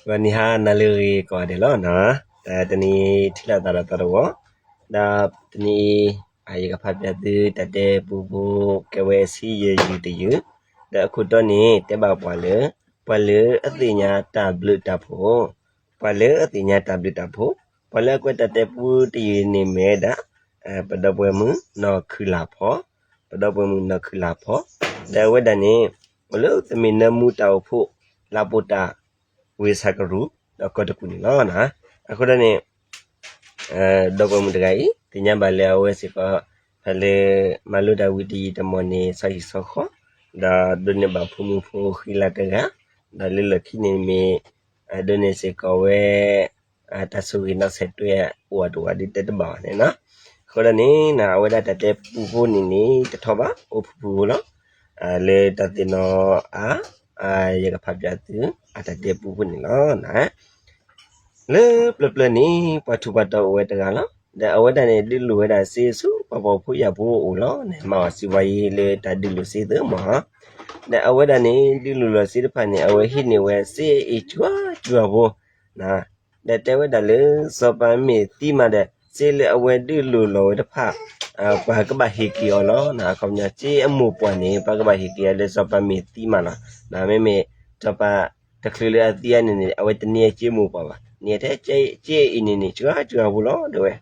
ဂီၤနံၤဟါနၤလၢအဂ့ၤကိးဂၤဒဲးလီၤ. တနံၤအံၤထံၣ်လိာ်သးဒီးသီတဝီ, ဒီးတနံၤအံၤ ယကဖးပၠးသုတၢ်တဲပူဖိ ကဲဝဲဆံယဲၢ်ယုၢ်တယုၢ်, ဒီးအခိၣ်တီန့ၣ် တဲဘၣ်ပှၤလၢ ပှၤလၢအသ့ၣ်ညါတၢ်ဘျုးတၢ်ဖှိၣ်, ပှၤလၢအသ့ၣ်ညါတၢ်ဘျုးတၢ်ဖှိၣ်, ပှၤလၢအကွဲးတၢ်တဲပူတယုၢ်န့ၣ်မ့ၢ်ဝဲဒၣ် ပဒီပုၢ်ဝဲၢ်မုၣ်နီၢ်ခုၣ်လၢ်ဖီ, ပဒီပုၢ်ဝဲၢ်မုၣ်နီၢ်ခုၣ်လၢ်ဖီ, ဒီးအဝဲဒၣ်န့ၣ် အိၣ်လၢသမ့ၢ်နၢမူတၢ်အိၣ်ဖှိၣ် လၢပိာ်တၢ် ဝ့ၢ်ဆၣ်ကရူၢ် ဒီးကီၢ်တကူၣ်န့ၣ်လီၤ. အဃိဒီးန့ၣ် ဒီပုၢ်ဝဲၢ်မုၣ်တဂၤအံၤ သ့ၣ်ညါဘၣ်လၢအဝဲစ့ၢ်ကီး ဖဲလၢမၤလိတၢ်ဝံၤတယံာ်တမီၢ်န့ၣ် ဆီဟံၣ်ဆီဃီ, ဒီးဒိးန့ၢ်ဘၣ်ဖိမုၣ်ဖိဃံလၤတဂၤ, ဒီးလၢလီၢ်ခံန့ၣ်မ့ၢ် ဒိးန့ၢ်စ့ၢ်ကီးဝဲ တၢ်ဆိၣ်ဂ့ၤနီၢ်ဆဲးတွဲအိၣ်အတဝၤဒ်တဲတဘၣ်ဘၣ်န့ၣ်လီၤ. အဃိဒီးန့ၣ် အဝဲဒၣ်တၢ်တဲပူဖိန့ၣ်န့ၣ် တထီဘၣ် အိၣ်ဖုၣ်ဖုၣ်ဖိလီၤ. လၢတၢ်သ့ၣ်နီၣ်အါ ယကဖးပၠးသု အတၢ်တဲပူဖိန့ၣ်လီၤ. လၢပျၢၤပျၢၤန့ၣ် ပှၤထူးပှၤတီၤအိၣ်ဝဲတဂၤလီၤ. ဒီးအဝဲဒၣ်န့ၣ် ဒုးလိၢ်ဝဲဒၣ်စ့ဆူပှၤဖှီၣ်ဖိယာ်ဖိအအိၣ်လီၤန့ၣ်, မၤအီၣ်စံးဝဲယံၤလၢတၢ်ဒုးလိၢ်စ့သ့မး. ဒီးအဝဲဒၣ်န့ၣ် ဒုးလိၢ်လီၤစ့တဖၣ်န့ၣ် အဝဲဟံးန့ၢ်ဝဲစ့အ့ၣ်ကွၢ်ကွၢ်ဖိ ဒီးတဲဝဲဒၣ်လၢ စီၤပၤမ့ၢ်သံမးဒီး စ့လၢအဝဲဒုးလိၢ်လီၤဝဲတဖၣ် ပှၤကဘၣ်ဟ့ၣ်က့ၤအီၤလီၤ. အခီပညီ စ့အမိၢ်ပှၢ်န့ၣ် ပှၤကဘၣ်ဟ့ၣ်က့ၤအီၤလၢစီၤပၤမ့ၢ်သံမးလီၤ. မ့မ့ၢ် စီၤပၤတချုးလၢအသံအါန့ၣ်န့ၣ် အဝဲတန့ၢ်စ့မိၢ်ပှၢ်ဘၣ်, န့ၢ်ထဲစ့အ့ၣ်န့ၣ်န့ၣ် ကွၢ်ကွၢ်ဖိလီၤ တဲဝဲ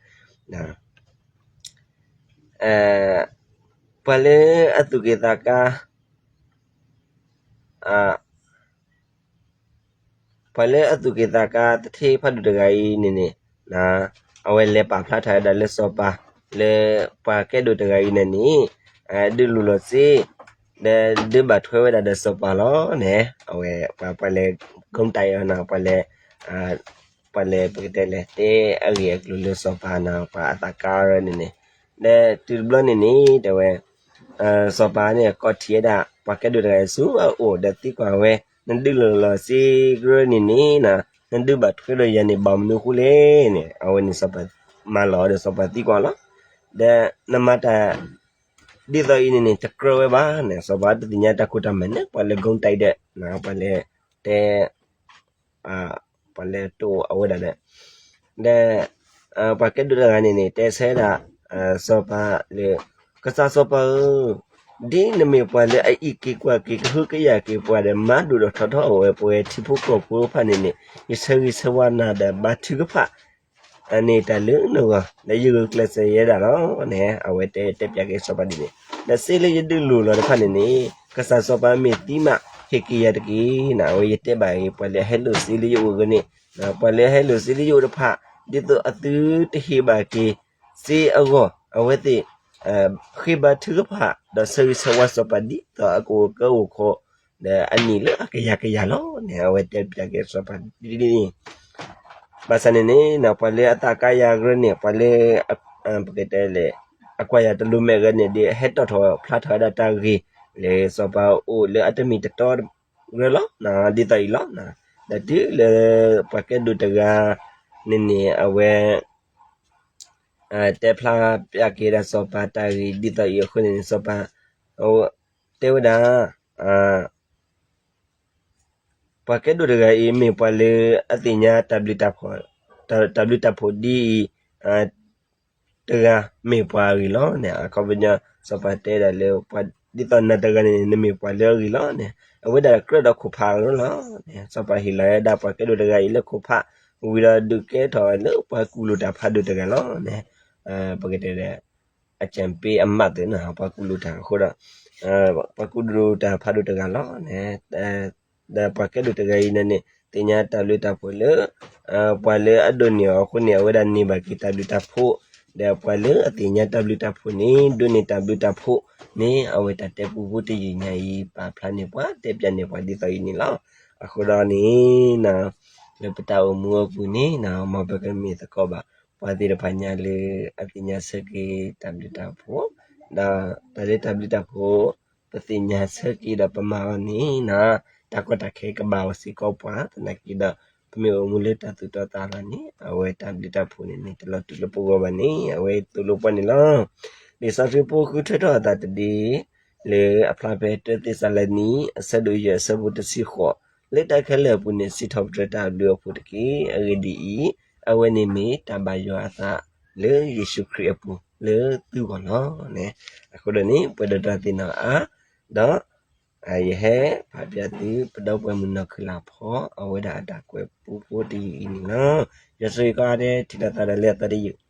ပှၤလၢအသူၣ်က့ၣ်သးကါ ပှၤလၢအသူၣ်က့ၣ်သးကါသထ့ဖးဒိၣ်တဂၤအံၤန့ၣ်န့ၣ် အဝဲလဲၤပာ်ဖျါထီၣ်ဝဲဒၣ်လၢစီၤပၤ လၢပှၤကဲဒိၣ်တဂၤအံၤန့ၣ်န့ၣ် ဒုးလိၢ်လီၤစ့ ဒီးဒုးဘၣ်ထွဲဝဲဒၣ်ဒီးစီၤပၤလီၤန့ၣ် အဝဲပှၤလဲၤ ကိတၢ်အီၤန့ၣ် ပှၤလဲၤ ပှၤလဲၤပကတဲလဲၣ် တဲအဂ့ၢ်အကျိၤလၢစီၤပၤန့ၣ် ပှၤအသးကါရၢန့ၣ်န့ၣ် ဒီးတုၤတဘျီန့ၣ်န့ၣ် တဲဝဲ စီၤပၤန့ၣ် ကိးထံၣ်ဝဲဒၣ် ပှၤကဲဒိၣ်တဂၤအံၤဆူအအိၣ်ဒီးသံကွၢ်ဝဲ နဒုးလိၢ်လီၤစ့ကရၢန့ၣ်န့ၣ် နဒုးဘၣ်ထွဲဒီးယၤန့ၣ် ဘၣ်မနုၤအဃိလဲၣ်န့ၣ် အဝဲန့ၣ်စီၤပၤ မၤလီၤဒီးစီၤပၤသံကွၢ်လီၤ. ဒီးနမၤတၢ် ဒ်သိးအံၤန့ၣ်န့ၣ် တကြၢးဝဲဘၣ်န့ၣ် စီၤပၤတသ့ၣ်ညါတၢ်ခိၣ်တၢ်မဲာ်န့ၣ် ပှၤလဲၤ ကိတၢ်အီၤဒီး ပှၤလဲၤတဲ ပှၤလဲၤတိၢ်အဝဲဒၣ်ဒီး ဒီး ပှၤကဲဒိၣ်တဂၤန့ၣ်န့ၣ် တဲဆၢဒၣ် စီၤပၤလၢ ကစၢ်စီၤပၤဧၢ, ဒ်နမ့ၢ်ပှၤလၢအအံးက့ၤကွၢ်က့ၤ ကဟုကယာ်က့ၤပှၤဒီး မၤဒိၣ်ဒီးထီထီၣ်အဝဲပဝဲထံဖိကီၢ်ဖိတဖၣ်န့ၣ်န့ၣ် ယဆၢဂ့ၤဆၢဝါနၤဒီးဘါထုကဖၣ် န့ၣ်တၢ်လၢနဂီၢ် ဒီးယဂုာ်ကျဲးစၢးယဲဒၣ်လီၤန့ၣ် အဝဲတဲတဲပၠးက့ၤစီၤပၤဒ်န့ၣ် ဒီးစ့လၢယဒုးလိၢ်လီၤတဖၣ်န့ၣ်န့ၣ် ကစၢ်စီၤပၤမ့ၢ်သံမး ဟ့ၣ်က့ၤယၤတက့ၢ်န့ၣ် အဝဲယတဲဘၣ်အံၤ ပှၤလၢအဟဲလိာ်စ့လၢယအိၣ်အဂီၢ်န့ၣ် ပှၤလၢအဟဲလိာ်စ့လၢယအိၣ်တဖၣ် ဒ်သိးအသုတဟ့ၣ်ဘၣ်က့ၤ စ့အဂီၢ် အဝဲသ့ၣ် ဃ့ဘါထုကဖၣ် ဒီးဆၢဂ့ၤဆၢဝါစီၤပၤဒ်သိးအကအိၣ်ကၢအိၣ်ခိး ဒီးအနံၣ်လၢအကယၤကယၤလီၤန့ၣ် အဝဲတဲပၠးက့ၤစီၤပၤဒ်န့ၣ် ဘၣ်ဆၣ်န့ၣ်န့ၣ် ပှၤလၢအသးကါယၤကရၢန့ၣ် ပှၤလၢ ပကတဲလဲၣ် အကွၢ်ယၤတလိၤမဲာ်ဂၤန့ၣ် ဒ်ဟဲတီၣ်ထီၣ်ဖျါထီၣ်ဝဲဒၣ်တၢ်ဂ့ၢ် လၢစီၤပၤအိၣ်လၢအတမ့ၢ်တတီ ရၢလီၤ ဒ်သိးအံၤလီၤ. ဒီးတုၤလၢပှၤကဲဒိၣ်တဂၤန့ၣ်န့ၣ် အဝဲ တဲဖျါပၠးက့ၤဒၣ်စီၤပၤတၢ်ဂ့ၢ်ဒ်သိးအံၤအဃိန့ၣ်န့ၣ် စီၤပၤ တဲဝဲဒၣ် ပှၤကဲဒိၣ်တဂၤအံၤ မ့ၢ်ပှၤလၢအသ့ၣ်ညါတၢ်ဘျုးတၢ်ဖှိၣ် တၢ်ဘျုးတၢ်ဖှိၣ်ဒ်အံၤ တဂၤမ့ၢ်ပှၤအဂ့ၢ်လီၤန့ၣ် အခီပညီ စီၤပၤတဲဒၣ်လၢ ဒ်သိးနၤတဂၤန့ၣ် နမ့ၢ်ပှၤလၢအဂ့ၢ်လီၤန့ၣ် အဝဲဒၣ်ကြၢးဒီးခိၣ်ဖးအဂီၢ်လီၤန့ၣ် စီၤပၤဟ့ၣ်လီၤဝဲဒၣ်ပှၤကဲဒိၣ်တဂၤအံၤလၢခိၣ်ဖး ဝံၤဒီးဒုးကဲထီၣ်လၢပှၤကူၣ်လိာ်တၢ်ဖးဒိၣ်တဂၤလီၤန့ၣ် ပကတဲ အကၠၢၣ်ပ့အမးသ့ၣ်န့ၣ် ပှၤကူၣ်လိာ်တၢ်အဃိဒီး ပှၤကူၣ်လိာ်တၢ်ဖးဒိၣ်တဂၤလီၤန့ၣ် ဒီးပှၤကဲဒိၣ်တဂၤအံၤန့ၣ်န့ၣ် သ့ၣ်ညါတၢ်ဘျုးတၢ်ဖှိၣ်လၢ ပှၤလၢအဒိးန့ၢ်အီၤအဃိန့ၣ် အဝဲဒၣ်န့ၢ်ဘၣ်က့ၤတၢ်ဘျုးတၢ်ဖှိၣ် ဒီးပှၤလၢအသ့ၣ်ညါတၢ်ဘျုးတၢ်ဖှိၣ်န့ၣ် ဒိးန့ၢ်တၢ်ဘျုးတၢ်ဖှိၣ်န့ၣ် အဝဲတၢ်တဲပူဖိတယုၢ်ညါအံၤ ပာ်ဖျါန့ၢ်ပှၤ တဲပၠးန့ၢ်ပှၤဒ်သိးအံၤန့ၣ်လီၤ. အဃိဒီးန့ၣ် လၢပတၢ်အိၣ်မူအပူၤန့ၣ် မ်ပကမ့ၢ်သကိးဘၣ် ပှၤသ့ၣ်တဖၣ်ညါလၢအသ့ၣ်ညါဆၢက့ၤတၢ်ဘျုးတၢ်ဖှိၣ် ဒီးတၢ်လၢတၢ်ဘျုးတၢ်ဖှိၣ် ပသ့ၣ်ညါဆၢက့ၤဒီးပမၤအီၤန့ၣ် တၢ်ကီတၢ်ခဲကဘၣ်အီၤစ့ၢ်ကီးပှၤ သနာ်က့ဒီး ပမ့ၢ်အိၣ်မူလၢတၢ်သူၣ်တီသးလီၤန့ၣ် အဝဲတၢ်ဘျုးတၢ်ဖှိၣ်န့ၣ်န့ၣ် တလီၤတူာ်လၢပဂီၢ်ဘၣ်န့ၣ် အဝဲသိၣ်လိပှၤန့ၣ်လီၤ. လံာ်စီဆှံဖိဃုထၢထီၣ်အသးတဒ့ လၢအဖျါဖဲတၢသ့းစၤလနံ အဆၢဒိၣ်ယဲၢ်အဆၢဖိတဆံဃိး လၢတၢ်ခဲလၢာ်အပူၤန့ၣ် စံးထီၣ်ပတြၢၤတၢ်အဘျုးအဖှိၣ်တက့ၢ်. အဂ့ၢ်ဒ်အံၤ, အဝဲန့ၣ်မ့ၢ်တၢ်ဘၣ်ယွၤအသးလၢယ့ၣ်ၡူးခရံာ်အပူၤလၢသုဂီၢ်လီၤ. အဃိဒီးန့ၣ် ပှဲၤဒီးတၢ်သ့ၣ်နီၣ်အါ, ဒီး ယဟဲဖးပၠးသုပဒီပုၢ်ဝဲၢ်မုၣ်နီၢ်ခုလးဖီ အဝဲဒၣ်အတၢ်ကွဲးပူဖိတယုၢ်အံၤန့ၣ်လီၤ. ယွၤဆိၣ်ဂ့ၤကီးအါဒဲး ထံၣ်လိာ်သးဒီးလၢအသီတယုၢ်.